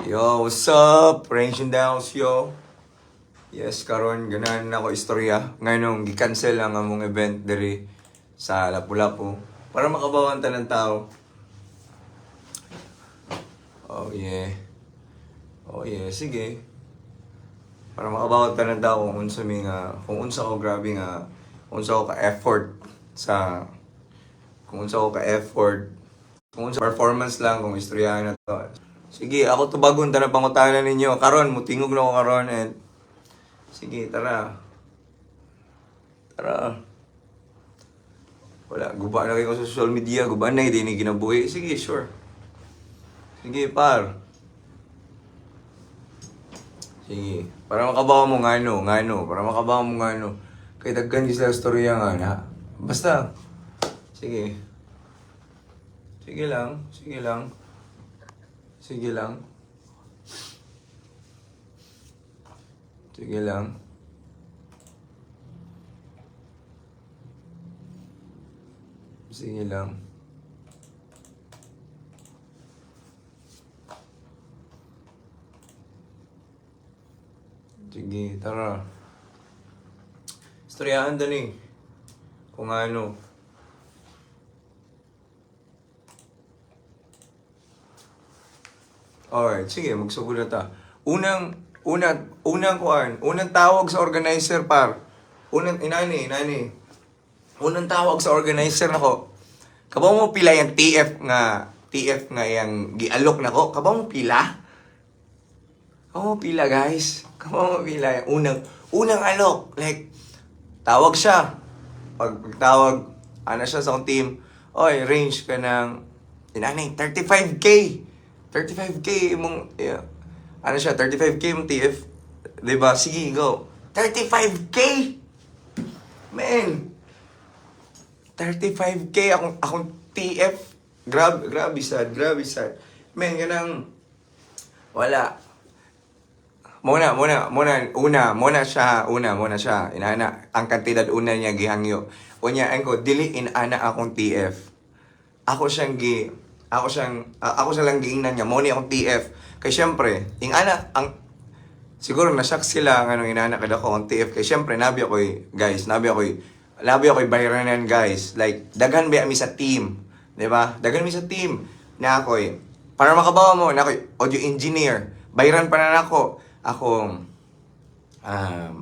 Yo, what's up? Range and Downs, yo. Yes, karon ganahan na ako istorya. Ngayon, gi-cancel ang among event diri sa Lapu-Lapu para makabawan ta ng tao. Oh yeah. Oh yeah, sige. Para makabawan ta ng tao kung unsa mi nga, kung unsa ko grabe nga, kung unsa ko ka effort sa kung unsa ko ka effort, kung unsa performance lang, kung istoryahan na to. Sige, ako tubagon tanan pangutana ninyo. Karon mutingog na ako karon and sige, tara. Tara. Wala, guba na kayo sa social media, guba na, hindi ni ginabuhi. Sige, sure. Sige, par. Sige, para makabawa mo ngano, ngano, para makabawa mo ngano. Kay daghan gyud sila storya nga na. Basta. Sige. Sige lang, sige lang. Sige lang. Sige lang. Sige lang. Sige, tara. Istoryahan dali. Kung ano. Alright, sige, magsugod na ta. Unang kuan, unang tawag sa organizer, par. Unang, inani, inani. Unang tawag sa organizer nako. Kabaw mo pila yung TF nga yang gialok nako. Kabaw mo pila? Kabaw mo pila, guys. Kabaw mo pila yung unang alok. Like, tawag siya. Pagtawag, ano siya sa akong team, "Oy, range ka ng, inani, 35K. 35K imong, yeah." Ano siya, 35K imong TF. Diba? Sige, go. 35K? Man! 35K akong TF. Grabe, grabe sad, grabe sad. Man, ganang, wala. Muna, una, muna siya, una, muna siya. Inana, ang kantidad una niya gihangyo. Unya, ang ko, dili inana akong TF. Ako siya lang giingnan niya, mo ni akong TF. Kay syempre, ingana, ang, siguro nasyak sila nga nung inana kada ko ang TF. Kay syempre, nabi ako'y, guys, nabi ako'y bayranan, guys. Like, daghan ba mi sa team? 'Di ba? Daghan mi sa team. Na ako'y, para makabawa mo, na ako'y audio engineer. Bayran pa na nako. Akong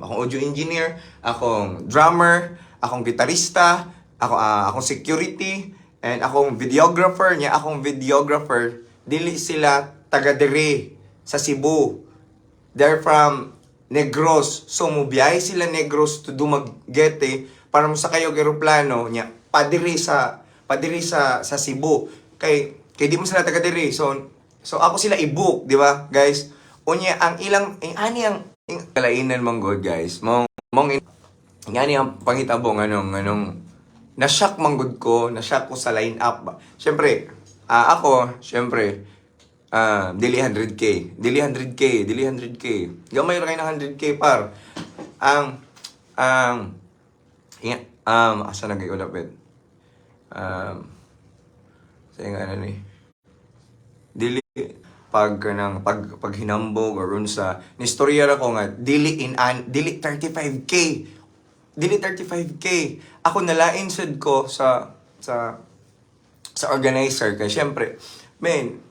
audio engineer, akong drummer, akong gitarista, akong security, and akong videographer niya, akong videographer, dili sila taga diri sa Cebu. They're from Negros. So mubiyahe sila Negros to Dumaguete para mo sakay og eroplano niya padiri sa Cebu. Kay di mo sila taga diri. So ako sila i-book, di ba, guys? Unya ang ilang ang ani ang kalainan man god, guys. Mong mong ngani ang pangitabo nganong nganong na-shock man gud ko, na-shock ko sa line up ba. Syempre, ako, syempre, dili 100K, dili 100K, dili 100K. Gamay ra kay ng 100K, par. Ang inga, asa na gay ulapit? Sa nga ano ni. Dili pag kanang pag hinambog or unsa ni istorya ra ko nga dili in an dili 35K, dili 35K. Ako nalain sad ko sa organizer kay syempre, men,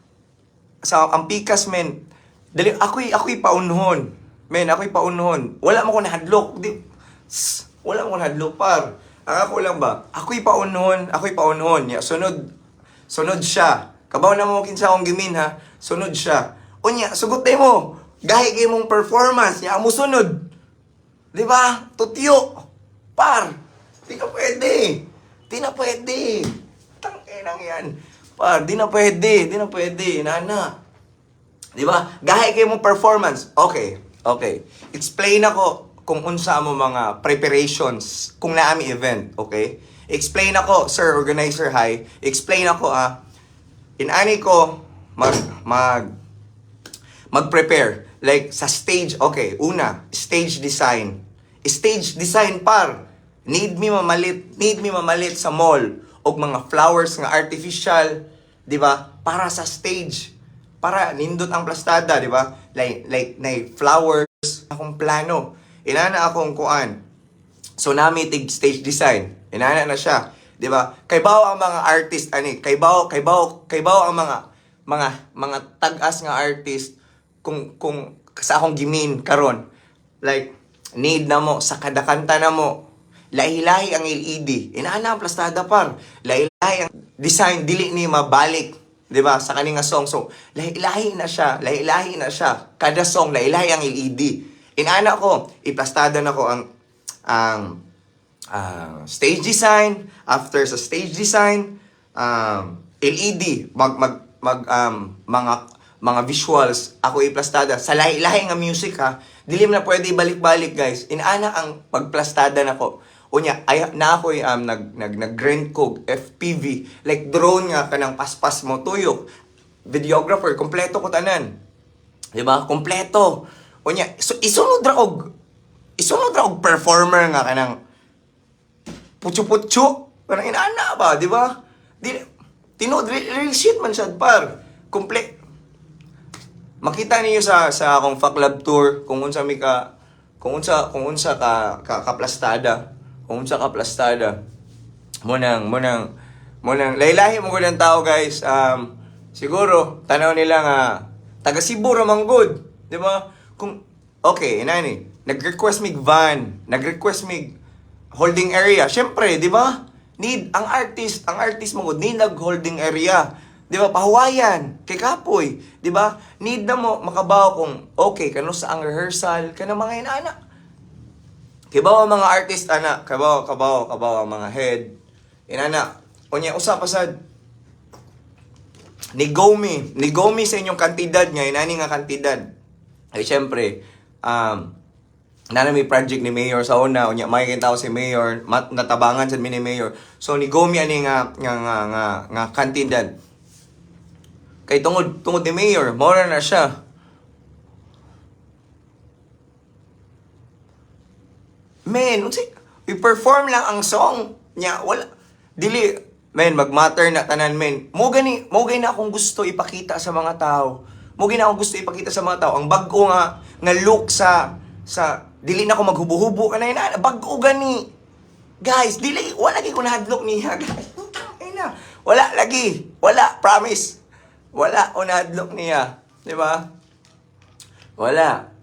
sa ang pikas, men, dali ako'y paunhon, men, ako'y paunhon. Wala mo ko nahadlok, di wala mo ko nahadlok, par. Ang ako lang ba, ako'y paunhon ya, sunod sunod siya. Kabaw na mo kinsa akong gimin ha, sunod siya. Unya sugot mo gahi kay mong performance niya, mo sunod. Di ba? Tutyo. Par. Di ka pwede. Di na pwede. Tanginang yan. Par, di na pwede. Di na pwede. Nana. Di ba? Gahi kayo mong performance. Okay. Okay. Explain ako kung unsa mo mga preparations kung naami event. Okay? Explain ako, sir organizer, hi. Explain ako ah. Inani ko mag mag-prepare. Like, sa stage, okay, una, stage design. Stage design, par. Need me mamalit sa mall og mga flowers nga artificial, di ba? Para sa stage. Para nindot ang plastada, di ba? Like nay flowers akong plano. Inana akong kuan. So nami tig stage design. Inana na siya, di ba? Kay bawo ang mga artist ani, kay bawo ang mga tag-as nga artist kung sa akong gimin karon. Like need na mo sa kada kanta na mo. Lahi-lahi ang LED. Inana ang plastada, par. Lahi-lahi ang design, dili ni mabalik, 'di ba? Sa kani nga song. So lahi-lahi na siya, lahi-lahi na siya. Kada song lahi-lahi ang LED. Inana ko, iplastada na ko ang stage design. After sa stage design, LED, mag mag mag mga visuals ako iplastada sa lahi-lahi nga music ha. Dili man na pwede balik-balik, guys. Inaana ang pagplastada nako. Unya ay na ako nag nag nag-rent ko FPV, like drone nga kanang paspas mo tuyok. Videographer, kompleto ko tanan. Di ba? Kompleto. Unya, so isunod ra og performer nga kanang putyo-putyo. Kanang inaana ba, di ba? Di, tinuod, real, real shit man siya, par. Makita niyo sa akong Fuck Love Tour kung unsa ka kaplastada, kung unsa ka plastada. Mo nang laylahi mo gud ang tao, guys. Siguro tanaw nila nga taga Cebu ra man gud, di ba? Kung okay, inani, nag-request mig van, nag-request mig holding area. Syempre, di ba? Need ang artist mo gud need nag holding area. Di ba? Pahuwayan kay kapoy, di ba? Need na mo makabaw kung okay kano sa ang rehearsal kana mga inana. Kibaw ang mga artist ana, kabaw kabaw kabaw ang mga head. Inana, unya usa pa sad ni go me sa inyong kantidad nga inani nga kantidad. Ay syempre, na may project ni Mayor sa una, unya may tao si Mayor, natabangan sa mi ni Mayor. So ni go me ani nga kantidad. Kay tungod ni Mayor, mora na siya. Men, unsay i-perform lang ang song niya, wala dili men magmatter na tanan, men. Mo gani na akong gusto ipakita sa mga tao. Mo gani akong gusto ipakita sa mga tao ang bag-o nga look sa dili na ako maghubo-hubo kanay na bag-o gani. Guys, dili wala lagi ko nahadlok niya, guys. Ay na. Wala lagi. Wala, promise. Wala ko nahadlok niya, di ba? Wala.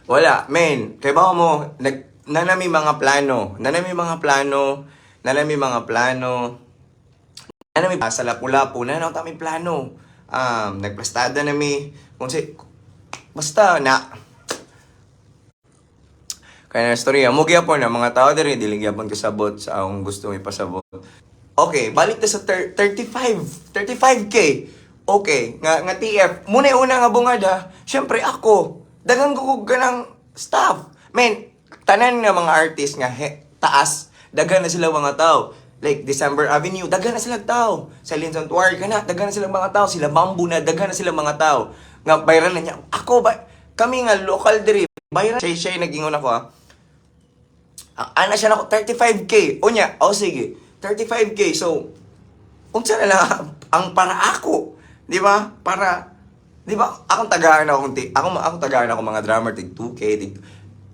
Wala, men. Kay ba mo, nanami mga plano. Nanami mga plano. Nanami mga plano. Nanami sa Lapu-Lapu. Nanami kami plano. Nagplastada nami. Kung si, basta na. Kaya na storya, mo gyapon na mga tao diri dili gyapon kasabot sa akong gusto ipasabot. Okay, balik ta sa 35, 35K. Okay, nga TF, muna yung una nga bungad ha. Syempre ako, dagang ko ganang staff. Men, tanan nga mga artist nga taas, daghan na sila mga tao. Like December Avenue, daghan na sila tao. Sa Sanctuary kana, daghan na sila mga tao. Sila Bamboo na, daghan na sila mga tao. Nga viral na niya. Ako ba kami nga local diri, viral. Siya siya nagingon ako ha. Ana siya nako 35K. Unya, oh sige, 35K. So unsa na lang ang para ako, di ba? Para di ba akong tagaan ako mga drummer tig 2K, tig.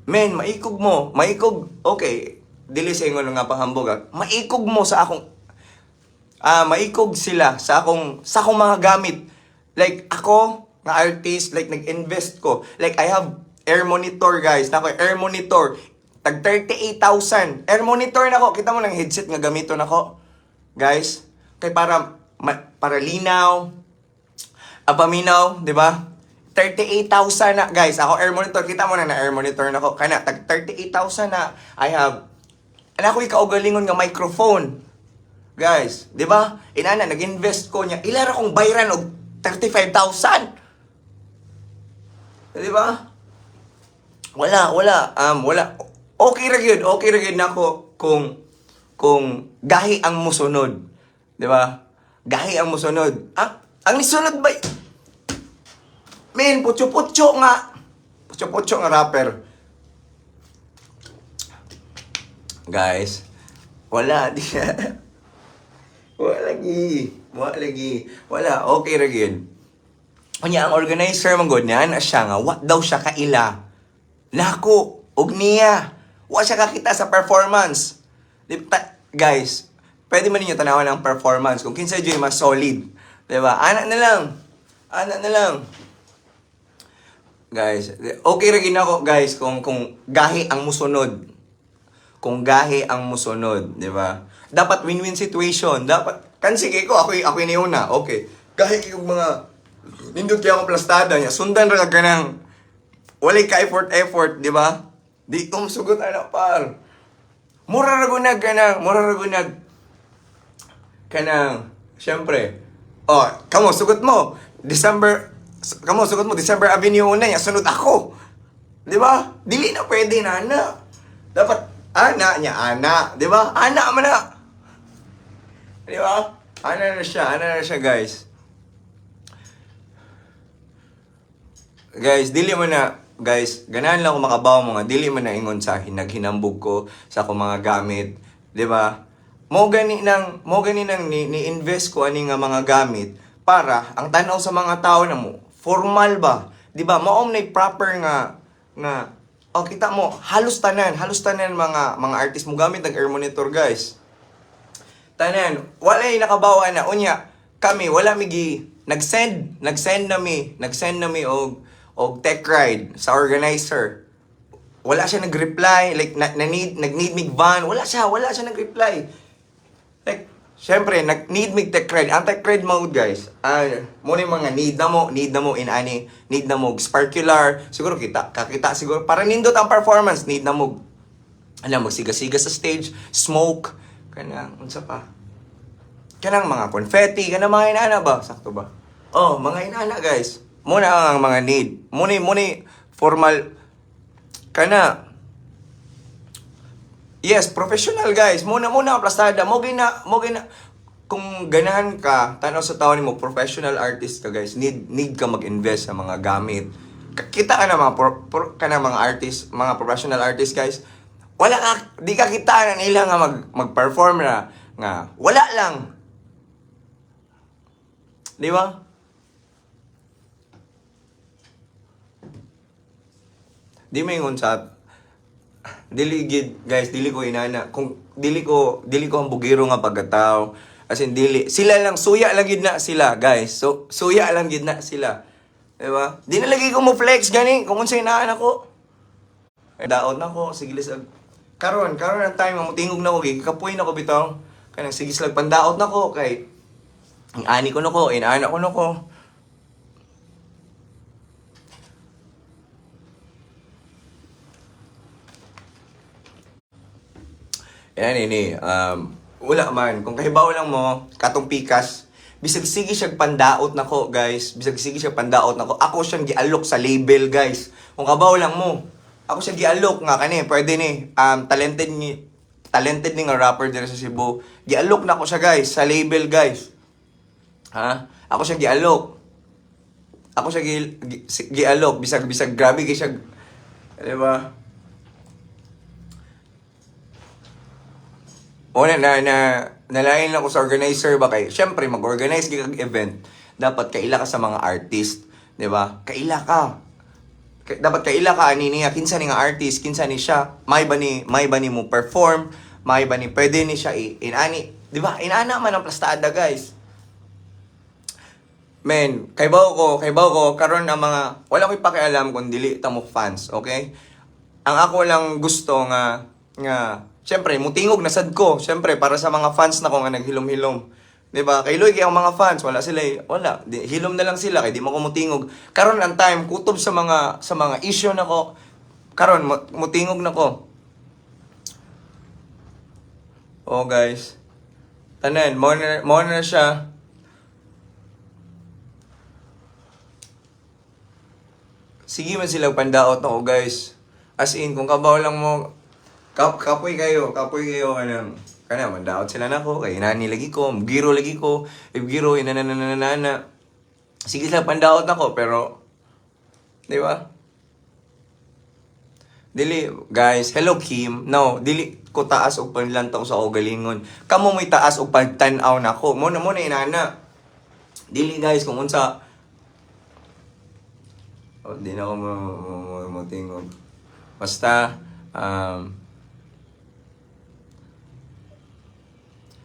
Men, maikog mo, maikog. Okay, dili sa ingon nga panghambog ah. Maikog mo sa akong maikog sila sa akong mga gamit. Like ako nga artist, like nag-invest ko. Like I have air monitor, guys. Nako air monitor. Tag 38,000. Air monitor nako. Kita mo ng headset nga gamito nako. Guys, kay para linaw, apaminaw, di ba? 38,000 na, guys. Ako air monitor, kita mo na na air monitor nako. Kana tag 38,000 na. I have ana ko ikaugalingon nga microphone. Guys, di ba? Inana, nag-invest ko niya. Ilara kong bayran og 35,000. Di ba? Wala, wala. Wala. Okay ra gyud, okay ra gyud nako kung gahi ang musunod. Di ba? Gahi ang musunod. Ang nisunod ba? Men, putyo-putyo nga. Putyo-putyo nga rapper. Guys, wala di. Wala lagi. Wala lagi. Wala, okay ra gyud. Unya ang organizer man gud niya na siya nga wa daw siya kaila. Nako, og niya. Wa siya kakita sa performance. Di, guys, pwede man ninyo tanawan ang performance kung kinsa jud mas solid. Di ba? Ana na lang. Ana na lang. Guys, okay ra gid nako, guys, kung gahi ang musunod. Kung gahi ang musunod, di ba? Dapat win-win situation. Dapat kan sige ko ako ako ni una. Okay. Gahi yung mga nindot kaya akong plastada niya. Sundan ra ka kanang walay ka effort effort, di ba? Di ko musugot ana, par. Mura ra gunag kanang, mura ra gunag kanang, syempre. Oh, kamo sugot mo. December kamo sugot mo December Avenue una niya, sunod ako. Di ba? Dili na pwede na ana. Dapat ana niya ana, di ba? Ana man na. Di ba? Ana na siya, guys. Guys, dili mo na, guys, ganahan lang ako makabaw mo nga, dili mo na ingon sa hinaghinambog ko sa akong mga gamit, di ba? Mo gani nang ni invest ko ani nga mga gamit para ang tan-aw sa mga tao na mo, formal ba? Di ba? Mao na proper nga nga oh, kita mo halos tanan mga artist mo gamit ng air monitor, guys. Tanan, wala yung nakabawa na. Unya, kami, wala mi gi, nag-send na mi og tech ride sa organizer. Wala siya nag-reply, like, na need, nag-need mig van, wala siya nag-reply. Like, syempre, nag-need mig tech ride. Ang tech ride mode, guys, ah, mo na yung mga need na mo in ani, need na mo sparkular, siguro kita, kakita siguro, para nindot ang performance, need na mo, alam, magsiga-siga sa stage, smoke, kanang, unsa pa? Kanang mga confetti, kanang mga inana ba? Sakto ba? Oh, mga inana, guys. Muna ang mga need. Muna, muna, formal, kana, yes, professional, guys. Muna muna ang plastada. Mo gina kung ganahan ka, tanaw sa tao nimo professional artist ka, guys. Need ka mag-invest sa mga gamit. Kita ka na mga kana mga artist, mga professional artist, guys. Wala ka di ka kita na nila nga mag-perform na nga wala lang. Di ba? Di mo ingon sa dili gid, guys, dili ko inana kung dili ko ang bugiro nga pagkatao, as in dili sila lang, suya lang gid na sila, guys. So suya lang gid na sila, di ba? Di na lagi ko mo flex gani kung unsay inaan ako. Eh, daot na ko sige lisag karon karon ang time nga motingog na ko, gikapoy na ko bitaw, kanang sige slag pandaot na ko kay ang ani ko na ko inaana ko na ko. Yan ini, wala man. Kung kahibaw lang mo, katong pikas, bisag sige siya pandaot nako, guys. Bisag sige siya pandaot nako. Ako siyang gialok sa label, guys. Kung kabaw lang mo, ako siyang gialok nga kani, pwede ni talented ni nga rapper diri sa Cebu. Gialok nako siya, guys, sa label, guys. Ha? Ako siya gialok. Ako siya gialok bisag bisag grabe kay siya. Di ba? Una na na nalain ako sa organizer ba kay syempre mag-organize kag event, dapat kaila ka sa mga artist, di ba? Kaila ka. Dapat kaila ka ani niya, kinsa ni nga artist, kinsa ni siya, may ba ni mo perform, may ba ni pwede ni siya inani, di ba? Inana man ang plastada, guys. Men, kay baw ko karon ang mga wala ko'y pakialam kung dili ta mo fans, okay? Ang ako lang gusto nga nga syempre mutingog na sad ko, syempre para sa mga fans na ko nga naghilom-hilom. 'Di ba? Kay Loy kay ang mga fans wala sila eh, wala, di, hilom na lang sila kay di mo ko mutingog. Karon ang time kutob sa mga issue nako. Karon mutingog na ko. Oh, guys. Tanan, mo na siya. Sige man sila pandaot ako, guys. As in, kung kabaw lang mo, kapoy kayo, kanang, kanang, mandaot sila nako, kay inani lagi ko, giro lagi ko, giro, inanananana. Sige sila pandaot nako, pero, di ba? Dili, guys, hello Kim. No, dili, ko taas og panlantaw sa kaugalingon. Kamo mo'y taas og pagtan-aw nako. Mo na inana. Dili, guys, kung unsa. Oh, di na ako mo tingog. Basta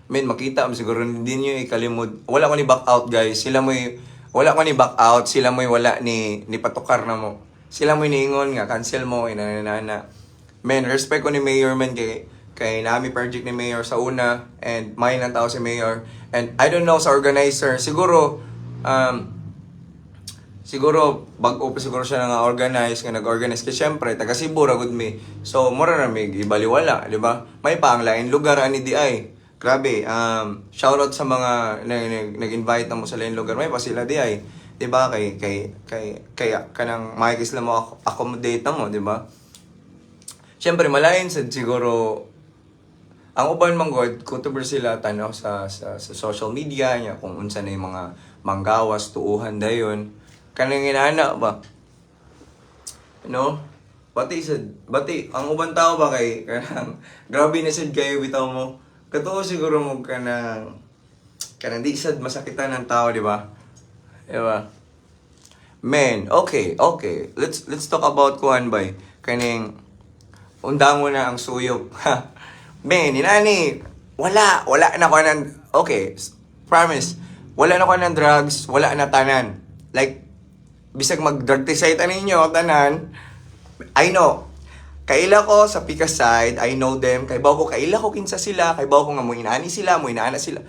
men, makita mo siguro hindi niyo ikalimod. Wala ko ni back out, guys. Sila mo'y wala ko ni back out, sila mo'y wala ni patukar na mo. Sila mo'y niingon nga cancel mo inana. Men, respect ko ni Mayor, men, kay nami project ni Mayor sa una and may ng tao si Mayor. And I don't know sa organizer, siguro bag-o pa siguro siya nga organize, nga nag-organize kay syempre taga Cebu ra gud mi. So mura ra mig ibaliwala, di ba? May pa ang lain lugar ani di ay. Grabe, shoutout sa mga nag-invite na mo sa lain lugar. May pa sila di ay. Di ba? Kay kanang makikis mo accommodate na mo, di ba? Syempre malain sad siguro ang uban man god kutob sila tanaw sa social media niya kung unsa na yung mga manggawas tuuhan dayon kanang inana ba, no? Pati sa bati ang uban tao ba kay kanang grabe na sad kayo bitaw mo katuo siguro mo kanang di sad masakitan ng tao, di ba? Di ba? Men, okay. Let's talk about kuan bay. Kaning undang mo na ang suyop. Men, inani, wala na ko ng, okay, promise, wala na ko ng drugs, wala na tanan. Like, bisag mag-drug test site ninyo, tanan, I know, kaila ko sa Pika side, I know them, kay ko, kaila ko kinsa sila, kay ko nga mo inaani sila, mo inaana sila.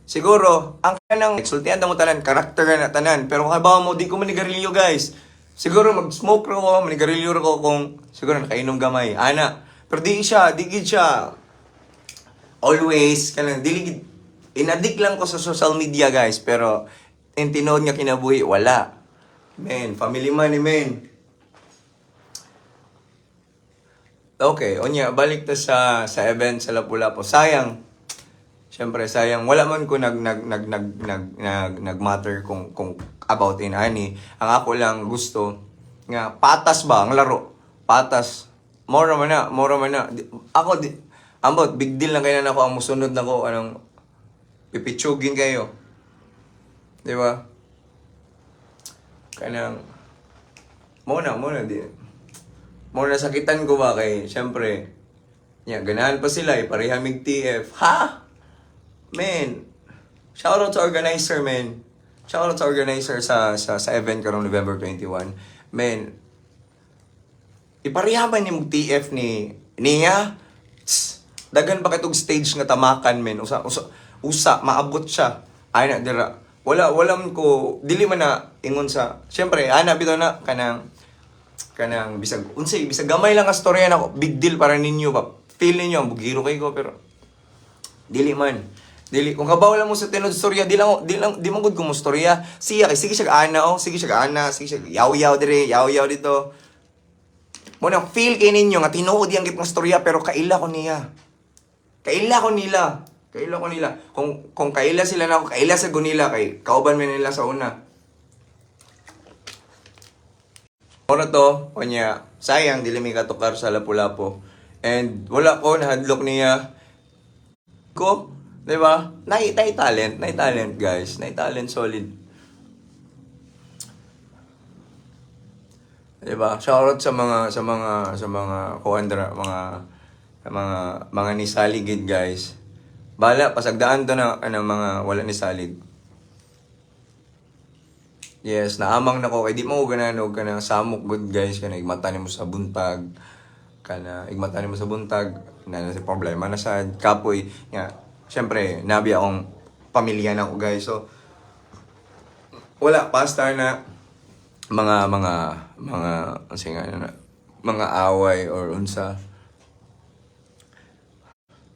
Siguro, ang kanang sultian mo tanan, karakter na tanan. Pero kung habaw mo, di ko manigarilyo, guys. Siguro mag-smoke ra ko, manigarilyo ra ko kung siguro nakainom gamay. Ana. Pero di siya, di gid siya. Always, kanang dili gid in-addict lang ko sa social media, guys, pero in tinuod nga kinabuhi, wala. Men, family money, men. Okay, unya, balik ta sa event sa Lapu-Lapu. Sayang. Siyempre, sayang. Wala man ko nag nag nag nag nag nag nag-matter kung about in ani. Ang ako lang gusto nga patas ba ang laro? Patas. Mora man na, mora man na. Ako di, ambot big deal lang kay na nako ang musunod nako anong pipitsugin kayo. Di ba? Kanang mo na di. Mo na sakitan ko ba kay syempre nya ganahan pa sila eh, pareha mig TF. Ha? Man, shout out sa organizer, man. Shout out sa organizer sa event karong November 21. Man, ipareha man ni mong TF ni niya. Tss, daghan pa katong stage nga tamakan, men. Usa usa usa maabot siya. Ay na dira. Wala man ko dili man na ingon sa syempre ana bitaw na kanang bisag unsay bisag gamay lang ang storya nako, big deal para ninyo ba, feel ninyo ang bugiro kay ko, pero dili man. Dili kung kabaw lang mo sa tinud storya, di lang di man gud ko mo storya. Siya kay sige siya ana oh, sige siya ana, sige siya yaw-yaw dire, yaw-yaw dito. Mo nang feel kay ninyo nga tinuod yang gipang storya, pero kaila ko niya. Kaila ko nila. Kaila ko nila. Kung kaila sila na ako, kaila sa gunila kay kauban man nila sa una. Ora to, kanya, sayang dili mi katukar sa Lapu-Lapu. And wala ko nahadlok niya. Ko, di ba? Nay talent, guys. Nay talent solid. Di ba? Shoutout sa mga kuandra, mga nisaligid, guys. Bala pasagdaan to na ano, mga wala ni salig. Yes, naamang na ko kay di mo ko ganahan og kanang samok good, guys, kana igmata nimo sa buntag. Kana igmata nimo sa buntag na sa problema na sa kapoy nga. Syempre, nabi akong pamilya na ako, guys. So wala pasta na mga unsa nga na mga away or unsa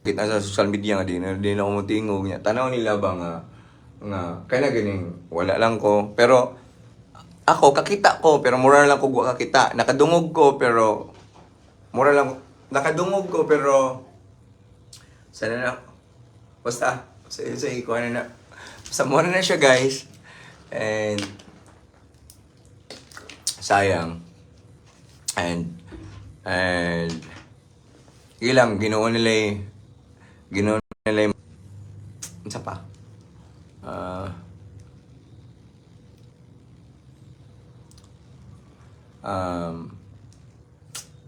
kita sa social media nga di na ako motingog niya. Tanaw nila ba nga kaya na ganing wala lang ko, pero ako kakita ko, pero mura lang ko wa kakita. Nakadungog ko, pero mura lang nakadungog ko, pero sana na basta sa iko ano na basta mura na siya, guys. And sayang and Sige lang, Ginoo nila eh. Ginoo nila eh. Unsa pa?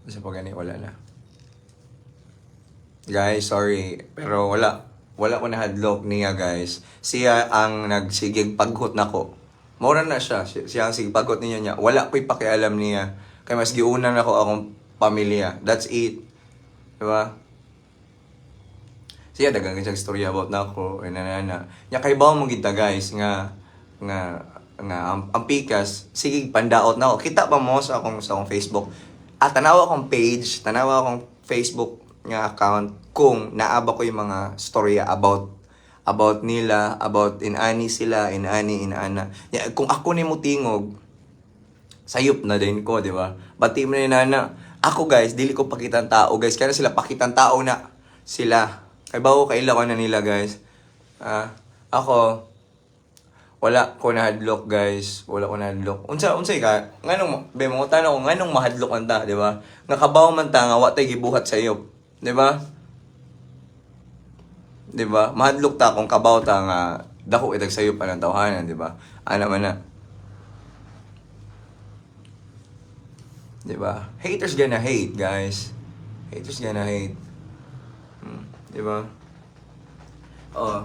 Unsa pa gani? Wala na. Guys, sorry. Pero wala. Wala ko nahadlok niya, guys. Siya ang nagsigig paghot nako. Mora na siya. Siya ang sige paghot niya niya. Wala ko'y pakialam niya. Kay mas giuna nako akong pamilya. That's it. Diba? Siya daghang siyang istorya about nako na na na. Nya kay bawo mo kita, guys, nga nga nga ang pikas sige pandaot nako. Kita pa mo sa akong Facebook. Ah, tanawa akong page, tanawa akong Facebook nga account kung naa ba ko yung mga storya about nila, about inani sila, inani, inana. Ya, kung ako ni mo tingog, sayop na din ko, di ba? Bati mo na yun, nana. Ako, guys, dili ko pakitang tao, guys. Kaya sila pakitang tao na sila. Kay bawo kaila ko na nila, guys. Ah, ako wala ko nahadlok, guys. Wala ko nahadlok. Unsa unsay ka? Nganong be mo tanong ko nganong mahadlok ang ta, di ba? Nga kabaw man ta nga wa tay gibuhat sa iyo, di ba? Di ba? Mahadlok ta kung kabaw ta nga dako itag sayo pa ng tawhanan, di ba? Ana man na. Di ba? Haters gonna hate, guys. Haters gonna hate. Di ba? Oh.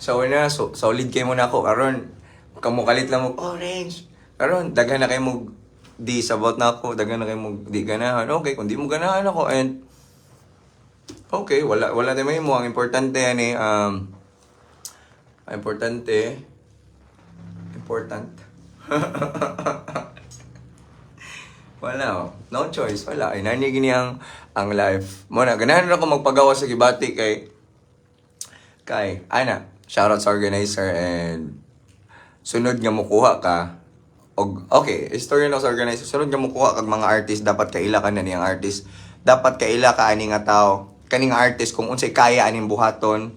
So na, so, solid kayo muna ako. Karon, kamukalit lang mo, orange. Karon, daghan na kayo mo di sabot na ako, daghan na kayo mo di ganahan. Okay, kung di mo ganahan ako, and okay, wala wala tayo mo. Ang importante yan eh, ang importante, important. Wala, oh. No choice, wala. Ay, nani gini ang life. Mo na, ganahan na ako magpagawa sa gibati kay, ana, shoutout sa organizer and sunod nga mukuha ka, og okay, istorya na sa organizer, sunod nga mukuha kag mga artist, dapat kaila ka na niyang artist. Dapat kaila ka ani nga tao, kaning artist kung unsay kaya aning buhaton.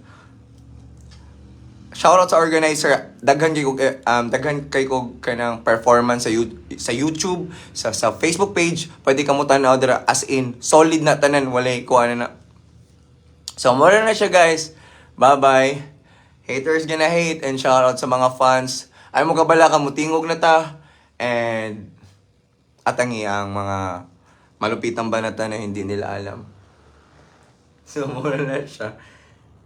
Shoutout sa organizer, daghan kay ko kanang performance sa YouTube, sa Facebook page, pwede ka mo tan-aw dira, as in solid na tanan, walay ko ano na. So, mura na siya, guys. Bye-bye. Haters gonna hate and shoutout sa mga fans. Ay mo kabala ka, mutingog na ta. And atangi ang mga malupitang banata na hindi nila alam. So, mura na siya.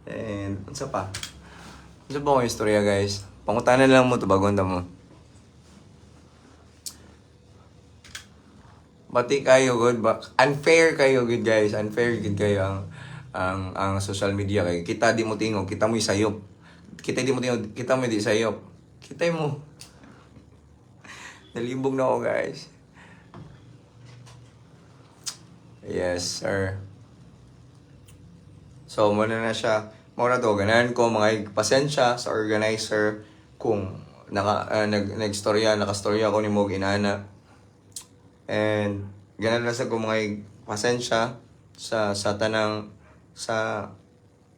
And, unsa pa? Unsa pa akong istorya, guys? Pangutanan lang mo to, bago mo. Bati kayo, good ba? Unfair kayo, good guys. Unfair, good kayo ang social media kay kita di mo tingog, kita mo sayop. Kita di mo tingog, kita mo di sayop. Kita mo. Nalibog na ako, guys. Yes, sir. So, muna na siya. Mura to, ganahan ko, mga pasensya sa organizer kung nag-storya, nakastorya ako ni Mog inana. And ganahan na sa ko mga pasensya sa tanang sa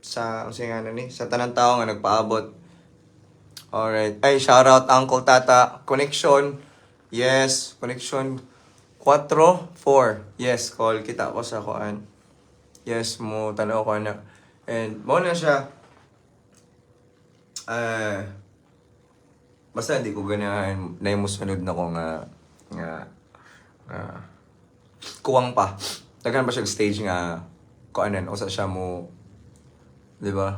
sa unsa nga ni sa tanang tao nga nagpaabot. Alright. Ay, shout out Uncle Tata. Connection. Yes, connection 4 4. Yes, call kita ko sa kuan. Yes, mo tanaw ko na. And mo na siya. Ah, basta hindi ko ganahan na yung musunod na ko nga nga nga kuwang pa. Daghan pa siya stage nga kuanan usa siya mo, di ba?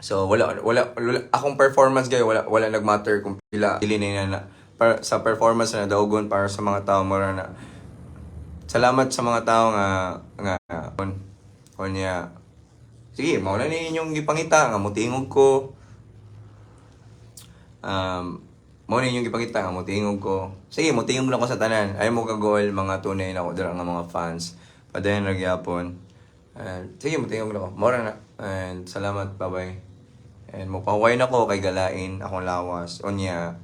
So wala wala, wala akong performance gayo, wala wala nagmatter kung pila dili na na para sa performance na daugon para sa mga tao mo na. Salamat sa mga tao nga nga on onya. Sige, mao na ni inyong gipangita nga motingog ko. Mao na inyong gipangita nga motingog ko. Sige, motingog lang ko sa tanan. Ay mo kagol mga tunay na ko dira nga mga fans. Padayon ra gyapon. And sige, motingog lang ko. Mao ra na. And salamat, bye-bye. And mopahuway na ko kay galain akong lawas. Unya,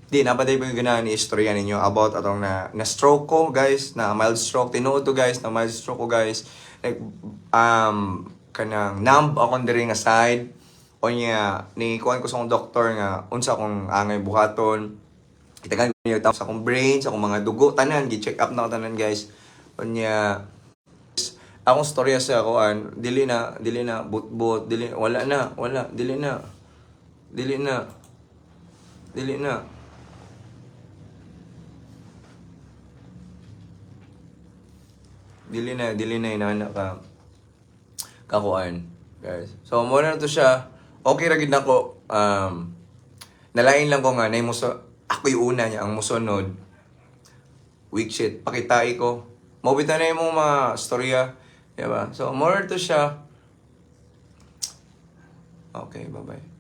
di, napaday ba yung ganahan ni istorya ninyo about atong na stroke ko, guys, na mild stroke. Tinuod to, guys, na mild stroke ko, guys. Like, kanang numb akong diri nga side. O niya, ni kuan ko sa akong doktor nga, unsa akong angay buhaton. Kitagan niyo sa akong brain, sa akong mga dugo, tanan, gi-check up na ko tanan, guys. O niya, Akong storya sa kuan, dili na but-but, dili, wala na, wala, dili na. Dili na. Dili na. Dili na, dili na inana ka kakuan, guys. So mo na to siya. Okay ra gid nako. Nalain lang ko nga nay muso ako yung una niya ang musunod. Weak shit pakitai ko. Mao bitaw na imong mga storya, di ba? So more to siya. Okay, bye-bye.